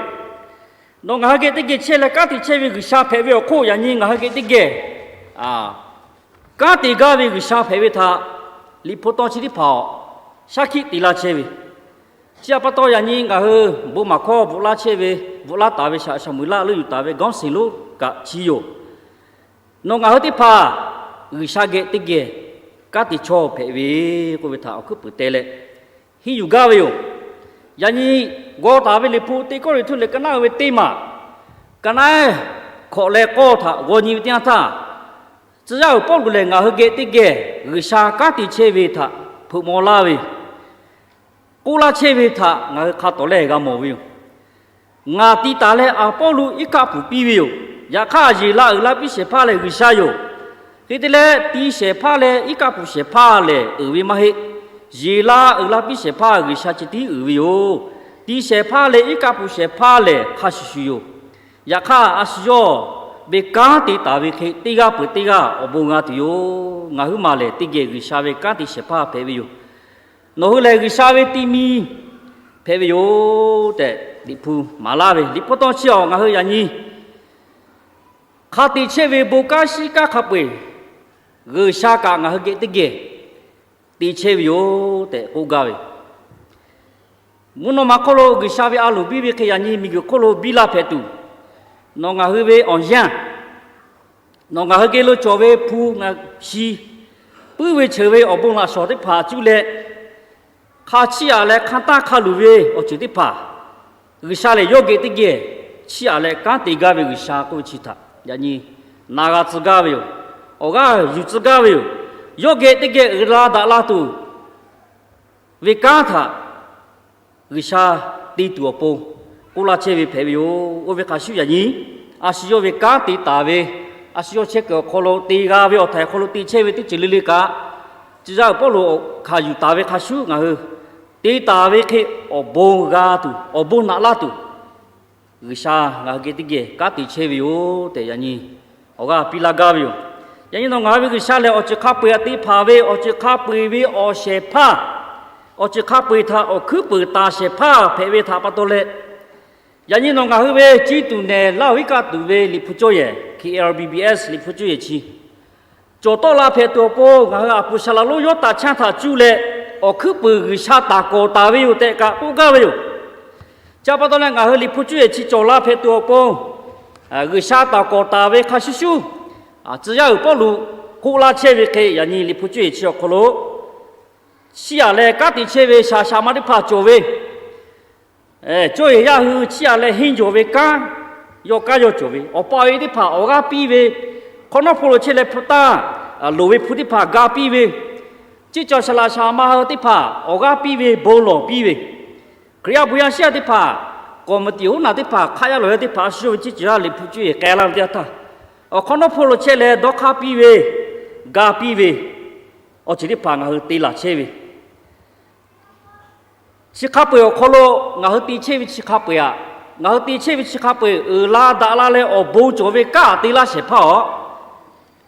Nawˬ ngaˬ hui geh teˇ geh chehˇ leh kanˉ te chehˇ ve G'uiˬsha hpehꞈ ve awˬ hk'oˆ yaꞈ nyi ngaˬ hui geh teˇ geh kanˉ te gaˇ ve G'uiˬsha hpehꞈ ve htaꞈ Liꞈ hpu taw chi teˇ hpaˍ shaˉ hkiˆ te laˇ chehˇ ve. Chi htaꞈ pa taw yaꞈ nyi ngaˬ hui bon maˍ hkawˇ bvuhꞈ laˇ chehˇ ve, bvuhꞈ laˇ taˍ ve shaˍ shaˍ meuˍ laˇ leuˆ yuˬ taˍ ve gawˇ seˍ lonˉ kaꞈ chi yoˬ. Nawˬ ngaˬ hui teˇ hpaˍ G'uiˬsha geh teˇ geh kanˉ te chaw hpehꞈ ve k'oˆ ve htaꞈ awˬ hkuiˉ puiˍ te leh henˇ yuˬ gaˇ ve yoˬ. Yaꞈ nyi g'aw taˍ ve Liꞈ hpu teˇ Kawˇrenˍhtuˆ lehˬ ka naˉ ve teˇ maˬ, ka naˉ hkawꞈ leh k'awˇ htaꞈ g'aw nyi ve teˇ yanˇ htaˇ, tcuh yaˇ awˬ Pawˇluꞈ lehˬ ngaˬ hui geh teˇ geh G'uiˬsha kanˉ te chehˇ ve htaꞈ hpeuꞈ maw laˇ ve, k'oˆ laˇ chehˇ ve htaꞈ ngaˬ hui hk'a tawˍ lehˬ g'a mawˬ ve yoˬ. Ngaˬ ti taˍ leh Aˍpawˇluꞈ iˉ kaˆ pfuhˍ piˇ ve yoˬ. Yaꞈ hk'aˇ Yeˍlaˆ uiˍ la piˇ shehˍ hpaˇ lehˬ G'uiˬsha yoˬ. Hk'e te leh ti shehˍ hpaˇ leh iˉ kaˆ pfuhˍ shehˍ hpaˇ lehˬ uiˍ ve maˇ heˆ. Yeˍlaˆ uiˍ la piˇ shehˍ hpaˇ G'uiˬsha chi tiˉ uiˍ ve yoˬ. Ti shehˍ hpaˇ leh iˉ kaˆ pfuhˍ shehˍ hpaˇ lehˬ hk'a shuˍ shuˍ yoˬ. Yaꞈ hk'aˇ a shu yawˇ ve kanˉ te taˍ ve hk'e teˇ g'aˇ peuˬ teˇ g'aˇ awˬ bon g'a tuˬ yoˬ. Ngaˬ huiˉ maˬ lehˬ teˇ geh G'uiˬsha ve kanˉ te shehˍ hpaˇ hpehꞈ ve yoˬ. Nawˬ hui lehˬ G'uiˬsha ve ti mi hpehꞈ ve yoˬ tehꞈ Liꞈ hpu maˍ laˇ ve. Liꞈ hpu taw chi awˬ ngaˬ hui yaꞈ nyi hk'a te chehˇ ve bon kanˉ shiˉ kanˉ hk'a peu-eˬ G'uiˬsha kaꞈ ngaˬ hui geh teˇ geh te chehˇ ve yoˬ tehꞈ k'oˆ gaˇ ve. Mvuhˇ naw ma hk'oˆ lo G'uiˬsha ve a loˍ biˇ ve hk'e yaꞈ nyi miˬguiˬ hk'oˆ lo biˇ laˇ hpehꞈ tuˬ, nawˬ ngaˬ hui ve awˬ yanˇ, nawˬ ngaˬ hui geh lo cawˬ ve hpu ngaˬ shi puiˉ ve cheuˬ ve awˬ bon laꞈ shawnˍ teˇ hpaˍ cuˇ leh hk'a chiˇ aꞈ leh hk'a tanˇ hk'a luˬ ve awˬ ceuˬ teˇ hpaˍ, G'uiˬsha lehˬ yawˇ geh teˇ geh chiˇ aꞈ leh kanˉ te gaˇ ve G'uiˬsha k'oˆ ve chi htaꞈ yaꞈ nyi na g'a tcuh gaˇ ve yoˬ. Awˬ g'aˇ yuˬ tcuh gaˇ ve yoˬ. Yawˇ geh teˇ geh uiˍ la daꞈ la tuˬ ve kanˉ htaꞈ G'uiˬsha te tuˬ awˬ pon k'oˆ laˇ chehˇ ve hpehꞈ ve yoˬ. Oˇ ve hk'a shuˍ yaꞈ nyi, a shu yawˇ ve kanˉ te taˍ ve, a shu yawˇ chehˇ kuiˬ awˬ hk'aw lo te g'a ve awˬ htaiˍ awˬ hk'aw lo te chehˇ ve teˇ ceuˬ le le kaꞈ, tcuh yaˇ uiˍ Pawˇluꞈ hkanˍ yuˬ taˍ ve hk'a shuˍ ngaˬ hui te taˍ ve hk'e awˬ bon g'a tuˬ, awˬ bon naꞈ laˇ tuˬ, G'uiˬsha ngaˬ hui geh teˇ geh kanˉ te chehˇ ve yoˬ tehꞈ yaꞈ nyi awˬ g'aˇ piˇ laˇ gaˇ ve yoˬ. Yaꞈ nyi nawˬ ngaˬ hui ve G'uiˬsha lehˬ, awˬ ceuˬ hk'a peu-eˬ htaꞈ te hpanˍ ve, awˬ ceuˬ hk'a peu-eˬ ve awˬ shehˍ hpaˇ, awˬ ceuˬ hk'a peu-eˬ htaꞈ awˬ hkuiˉ puiˍ taˍ shehˍ hpaˇ hpehꞈ ve htaꞈ pa taw leh, yaꞈ nyi nawˬ ngaˬ hui ve ciˇ tuˬ nehˬ laˇ-oˬ iˉ kaˆ tuˬ ve Liꞈ hpu cawˇ yehˬ, K L B B S Liꞈ hpu cawˇ yehˬ chi cawˬ tawˆ la hpehꞈ tuˬ awˬ pon, ngaˬ hui a puˍ shaˍ laꞈ lonˉ yawˇ taꞈ chanˇ htaꞈ cuˇ leh, awˬ hkuiˉ puiˍ G'uiˬsha taˍ kawꞈ taˍ ve yoˬ tehꞈ kaꞈ k'oˆ gaˇ ve yoˬ. Chi pa taw leh ngaˬ hui Liꞈ hpu cawˇ yehˬ chi cawˬ la hpehꞈ tuˬ awˬ pon, G'uiˬsha taˍ kawꞈ taˍ ve hk'a shuˍ shuˍ, tcuh yaˇ uiˍ Pawˇluꞈ k'oˆ laˇ chehˇ ve hk'e, yaꞈ nyi Liꞈ hpu cawˇ yehˬ chi awˬ hk'aw lo chiˇ aꞈ leh kanˉ te chehˇ ve shaˍ shaˍ ma teˇ hpaˍ cawˬ ve, cawˇ yehˬ yaˇ hui chiˇ aꞈ leh henˇ jawˬ ve kanˉ, yawˇ kanˉ yawˇ cawˬ ve, awˬ pa awˬ e teˇ hpaˍ awˬ g'aˇ piˇ ve, hk'awꞈ nawˉ hpawˇ lo chehˇ leh hpu taˇ loˍ ve hpu teˇ hpaˍ ga piˇ ve, ceˇ cawˬ shaˍ laꞈ shaˍ ma hui teˇ hpaˍ awˬ g'aˇ piˇ ve, bon lawˬ piˇ ve, Hkriꞈ yaˇ bon yaˇ shiˉ yaˇ teˇ hpaˍ, k'awꞈ meuꞈ tiꞈ hoˉ naˬ teˇ hpaˍ hk'aˆ yaˇ lawˬ yaˇ teˇ hpaˍ a shu yawˇ ve ceˇ cawˬ yaˇ Liꞈ hpu cawˇ yehˬ k'ai laˇ ve teˇ yanˇ htaˇ, awˬ hk'awꞈ nawˉ hpawˇ lo chehˇ leh dawˇ hk'aˇ piˇ ve, ga piˇ ve, awˬ ceuˬ teˇ hpaˍ ngaˬ hui te laˬ chehˇ ve, chi hk'a peu-eˬ awˬ hk'aw lo ngaˬ hui te chehˇ ve chi hk'a peu-eˬ aꞈ, ngaˬ hui te chehˇ ve chi hk'a peu-eˬ uiˍ la daꞈ la leh awˬ bon cawˬ ve kanˉ aꞈ te laˇ shehˍ hpaˇ aꞈ,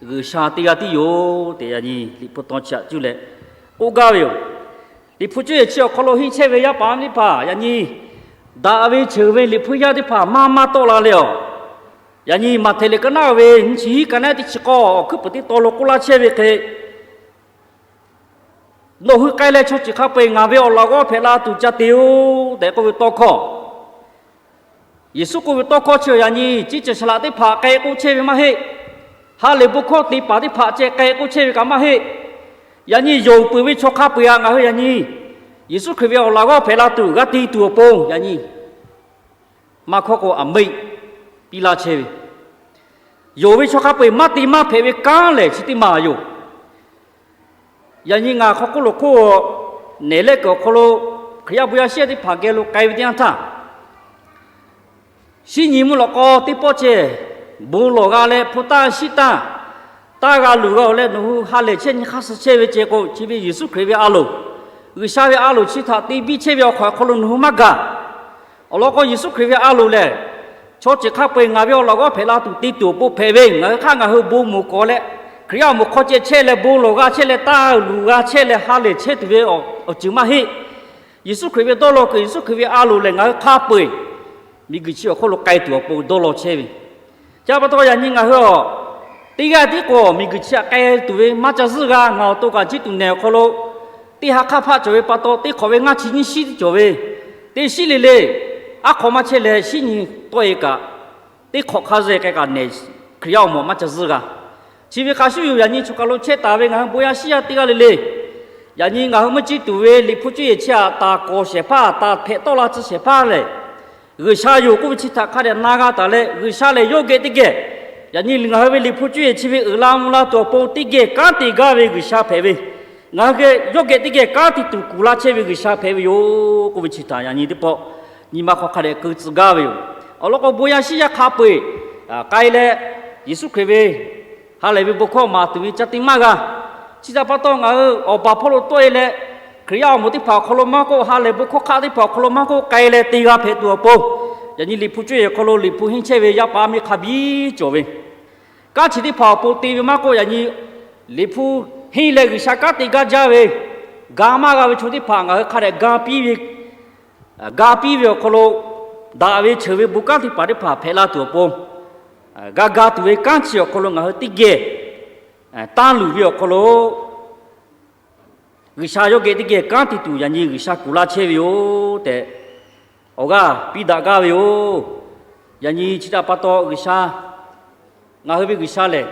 G'uiˬsha teˇ g'aˇ tiˉ yoˬ tehꞈ yaꞈ nyi Liꞈ hpu taw chi aꞈ cuˇ leh k'oˆ gaˇ ve yoˬ. Liꞈ hpu cawˇ yehˬ chi awˬ hk'aw lo henˇ chehˇ ve yaˇ paˍ yaˇ miˇ teˇ hpaˍ yaꞈ nyi, daꞈ ve cheuˬ ve Liꞈ hpu yaˇ teˇ hpaˍ maˇ maˇ tawˆ la leh aˬ, yaꞈ nyi Maꞈhtehˍ liꞈ ka naˉ ve nyiˇ chi hiˉ ka naˉ teˇ chi k'awˇ awˬ hkuiˉ puiˍ teˇ taw lo k'oˆ laˇ chehˇ ve hk'e, nawˬ hui k'ai leh chaw ceuˬ hk'a peu-eˬ ngaˬ ve awˬ laꞈ g'awˇ hpehꞈ la tuˬ ca te-oˬ tehꞈ k'oˆ ve tawˇ hkawˇ, Yeˍsuˆ k'oˆ ve tawˇ hkawˇ chi yaꞈ nyi ceˇ cawˬ shaˍ laꞈ teˇ hpaˍ k'ai k'oˆ chehˇ ve maˇ heˆ. Ha lehˬ bon hkawˇ te paˍ teˇ hpaˍ ceh k'ai k'oˆ chehˇ ve kaꞈ maˇ heˆ. Yaꞈ nyi yonˍ peuˬ ve chaw hk'a peu-eˬ aꞈ ngaˬ hui yaꞈ nyi Yeˍsuˆ Hkriꞈ ve awˬ laꞈ g'awˇ hpehꞈ la tuˬ g'a te tuˬ awˬ pon yaꞈ nyi maˇ hkawˇ k'o aˬ meˆ piˇ laˇ chehˇ ve, yonˍ ve chaw hk'a peu-eˬ maˇ te maˇ hpehꞈ ve kanˉ lehˬ chi teˇ maˬ yoˬ. Yaꞈ nyi ngaˬ hk'aw hk'oˆ lo hk'oˆ nehˬ lehˉ kuiˬ awˬ hk'aw lo Hkriꞈ yaˇ bon yaˇ shiˉ yaˇ teˇ hpaˍ geh lo k'ai ve teˇ yanˇ htaˇ, shinˉ nyi mvuhˇ lawꞈ k'aw teˇ pawˆ ceh bon lawˬ g'a leh hpu taˇ shiˉ taˇ, taˇ g'a luˬ g'a-oˬ leh nawˬ hui ha lehˬ chehˇ nyi hk'aˇ suh chehˇ ve ceh k'o, chi ve Yeˍsuˆ Hkriꞈ ve a loˍ, G'uiˬsha ve a loˍ chi htaꞈ te biˇ chehˇ ve awˬ hk'aw awˬ hk'aw lo nawˬ hui maˇ gaˬ. Awˬ lawn k'o Yeˍsuˆ Hkriꞈ ve a loˍ lehˬ, chaw ceuˬ hk'a peu-eˬ ngaˬ ve awˬ laꞈ g'awˇ hpehꞈ la tuˬ te tuˬ awˬ pon hpehꞈ ve, ngaˬ hui hk'aˇ ngaˬ hui bon moˍ k'awꞈ leh, Hkriꞈ yaˇ awˬ moˍ hk'aw ceh chehˇ leh bon lawˬ g'a chehˇ leh taˇ luˬ g'a chehˇ leh ha lehˬ chehˇ tuˬ ve awˬ ceuˬ maˇ heˆ. Yeˍsuˆ Hkriꞈ ve dawˇ law kuiˬ, Yeˍsuˆ Hkriꞈ ve a loˍ lehˬ ngaˬ hui hk'a peu-eˬ miˬguiˬ chi awˬ hk'oˆ lo k'ai tuˬ awˬ pon dawˇ law chehˇ ve. Chi pa taw yaꞈ nyi ngaˬ hui a, teˇ g'aˇ tiˉ k'o miˬguiˬ chi htaꞈ k'ai tuˬ ve maˇ ca zuhˆ g'a. Ngaˬ awˬ to kaꞈ ciˇ tuˬ nehˬ awˬ hk'aw lo teˇ ha hk'aˇ hpaˆ cawˬ ve pa taw, teˇ hk'awꞈ ve ngaˇ chi nyiˇ shiˉ tiˉ cawˬ ve, teˇ shiˉ le le aˉ hk'aw maˇ chehˇ leh, shinˉ nyi tawˆ-e kaꞈ, teˇ hk'awꞈ hk'a zuhˆ k'ai kaꞈ nehˬ Hkriꞈ yaˇ awˬ moˍ maˇ ca zuhˆ g'a. Chi ve hk'a shuˍ yoˬ, yaꞈ nyi choˬ kaˬ lo chehˇ taˍ ve ngaˬ hui bon yaˇ shiˉ yaˇ teˇ g'aˇ le le, yaꞈ nyi ngaˬ hui mvuhˇ ciˇ tuˬ ve Liꞈ hpu cawˇ yehˬ chi htaꞈ taˍ kawꞈ shehˍ hpaˇ, taˍ hpehꞈ tawˆ la tcuh shehˍ hpaˇ lehˬ, G'uiˬsha yoˬ k'oˆ ve chi htaꞈ hk'a dehꞈ na g'a taˍ leh, G'uiˬsha lehˬ yawˇ geh teˇ geh, yaꞈ nyi ngaˬ hui ve Liꞈ hpu cawˇ yehˬ chi ve uiˍ la mvuh la tuˬ awˬ pon teˇ geh kanˉ te gaˇ ve G'uiˬsha hpehꞈ ve, ngaˬ hui geh yawˇ geh teˇ geh kanˉ te tuˬ kuˬ laˇ chehˇ ve G'uiˬsha hpehꞈ ve yoˬ k'oˆ ve chi htaꞈ yaꞈ nyi teˇ pawˆ nyi ma hk'aw hk'a dehꞈ keu tcuh gaˇ ve yoˬ. Awˬ lawn k'o bon yaˇ shiˉ yaˇ hk'a peu-eˬ k'ai leh, Yeˍsuˆ Hkriꞈ ve ha lehˬ ve bon hkawˇ maˍ tuˬ ve ca te maˇ g'a. Chi htaꞈ pa taw ngaˬ hui awˬ baˬ hpawˇ lo tawˆ-e leh, Hkriꞈ yaˇ awˬ moˍ teˇ hpaˍ awˬ hk'aw lo maˇ k'oˆ, ha lehˬ bon hkawˇ hk'aˆ teˇ hpaˍ awˬ hk'aw lo maˇ k'oˆ, k'ai leh te g'a hpehꞈ tuˬ awˬ pon, yaꞈ nyi Liꞈ hpu cawˇ yehˬ hk'aw lo Liꞈ hpu henˇ chehˇ ve yaˇ paˍ yaˇ miˇ hk'a biˇ cawˬ ve, kanˉ chi teˇ hpaˍ awˬ pon te ve maˇ k'oˆ, yaꞈ nyi Liꞈ hpu henˇ leh G'uiˬsha kanˉ te gaˇ jaˇ ve, ga maˇ g'a ve chaw teˇ hpaˍ ngaˬ hui hk'a dehꞈ ga piˇ ve, ga piˇ ve awˬ hk'aw lo daꞈ ve cheuˬ ve bon kanˉ teˇ hpaˍ teˇ hpaˍ hpehꞈ la tuˬ awˬ pon, ga ga tuˬ ve kanˉ chi awˬ hk'aw lo ngaˬ hui teˇ geh tanˇ luˬ ve awˬ hk'aw lo G'uiˬsha yawˇ geh teˇ geh kanˉ te tuˬ yaꞈ nyi G'uiˬsha kuˬ laˇ chehˇ ve yoˬ tehꞈ, awˬ g'aˇ piˇ daꞈ gaˇ ve yoˬ. Yaꞈ nyi chi htaꞈ pa taw G'uiˬsha, ngaˬ hui ve G'uiˬsha lehˬ,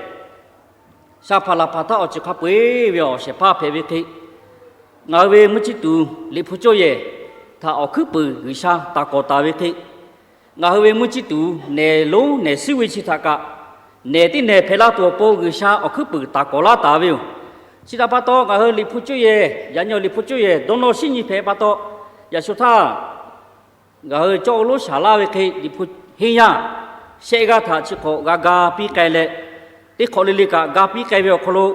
sha hpaˍ laˬ hpaˍ htaˇ awˬ ceuˬ hk'a peu-eˬ ve awˬ shehˍ hpaˇ hpehꞈ ve hk'e, ngaˬ hui ve mvuhˇ ciˇ tuˬ Liꞈ hpu cawˇ yehˬ htaꞈ awˬ hkuiˉ puiˍ G'uiˬsha taˍ kawꞈ taˍ ve hk'e, ngaˬ hui ve mvuhˇ ciˇ tuˬ nehˬ lonˉ nehˬ suiˉ ve chi htaꞈ kaꞈ, nehˬ teˇ nehˬ hpehꞈ la tuˬ awˬ pon G'uiˬsha awˬ hkuiˉ puiˍ taˍ kawꞈ laˇ taˍ ve yoˬ. Chi htaꞈ pa taw, ngaˬ hui Liꞈ hpu cuˇ yehˬ, yaꞈ nyi awˬ Liꞈ hpu cuˇ yehˬ dawˇ nawˇ shinˉ nyi hpehꞈ pa taw, yaꞈ shu htaˇ ngaˬ hui cawˇ lonˉ shaˍ laˇ ve hk'e, Liꞈ hpu henˇ yaˇ shehˆ g'aˇ htaꞈ chi hk'awꞈ g'a ga piˇ k'ai leh, teˇ hk'awꞈ le le kaꞈ ga piˇ k'ai ve awˬ hk'aw lo,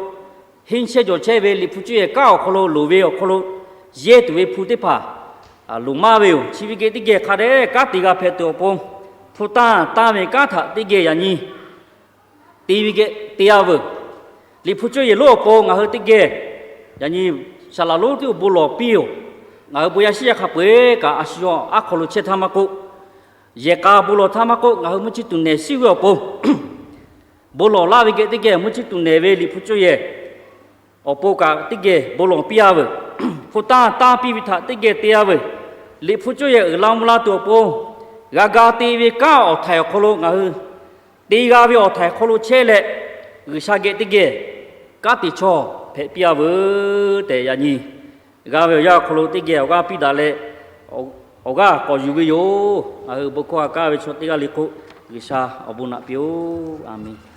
henˇ chehˇ jawˬ chehˇ ve Liꞈ hpu cuˇ yehˬ kanˉ awˬ hk'aw lo loˍ ve awˬ hk'aw lo, yehˇ tuˬ ve hpu teˇ hpaˍ loˍ maˇ ve yoˬ. Chi ve geh teˇ geh hk'a dehꞈ kanˉ te g'a hpehꞈ tuˬ awˬ pon, hpu tanˇ tanˇ ve kanˉ htaꞈ teˇ geh yaꞈ nyi te ve geh te-a veuˬ. Liꞈ hpu cuˇ yehˬ lonˉ awˬ pon ngaˬ hui teˇ geh yaꞈ nyi saˍ laˍ lonˉ tiˉ bon lawˬ piˇ-oˬ. Ngaˬ hui bon yaˇ shiˉ yaˇ hk'a peu-eˬ kaꞈ a shu aˉ hk'aw lo chehˇ htaˇ maˇ k'oˆ, yehˬ k'a bon lawˬ htaˇ maˇ k'oˆ, ngaˬ hui mvuhˇ chi tuˬ nehˬ shiˉ ve awˬ pon bon lawˬ laˇ ve geh teˇ geh mvuhˇ chi tuˬ nehˬ ve Liꞈ hpu cuˇ yehˬ awˬ pon kaꞈ teˇ geh bon lawˬ piˇ-a veuˬ. Hpu tanˇ tanˇ piˇ ve htaꞈ teˇ geh te-a veuˬ. Liꞈ hpu cuˇ yehˬ uiˍ la mvuh la tuˬ awˬ pon, g'a ga te ve kanˉ awˬ htaiˍ awˬ hk'aw lo ngaˬ hui te g'a ve awˬ htaiˍ hk'aw lo chehˇ leh, G'uiˬsha geh teˇ geh kanˉ te chawˇ hpehꞈ piˇ-a veuˬ tehꞈ yaꞈ nyi g'a ve awˬ yanˇ awˬ hk'aw lo teˇ geh awˬ g'aˇ piˇ daꞈ leh, awˬ g'aˇ k'awꞈ yuˬ ve yoˬ. Ngaˬ hui bon hkawˇ g'a kaˇ ve chaw teˇ g'aˇ le k'o, G'uiˬsha awˬ bon naꞈ piˇ-oˆ. A menˍ.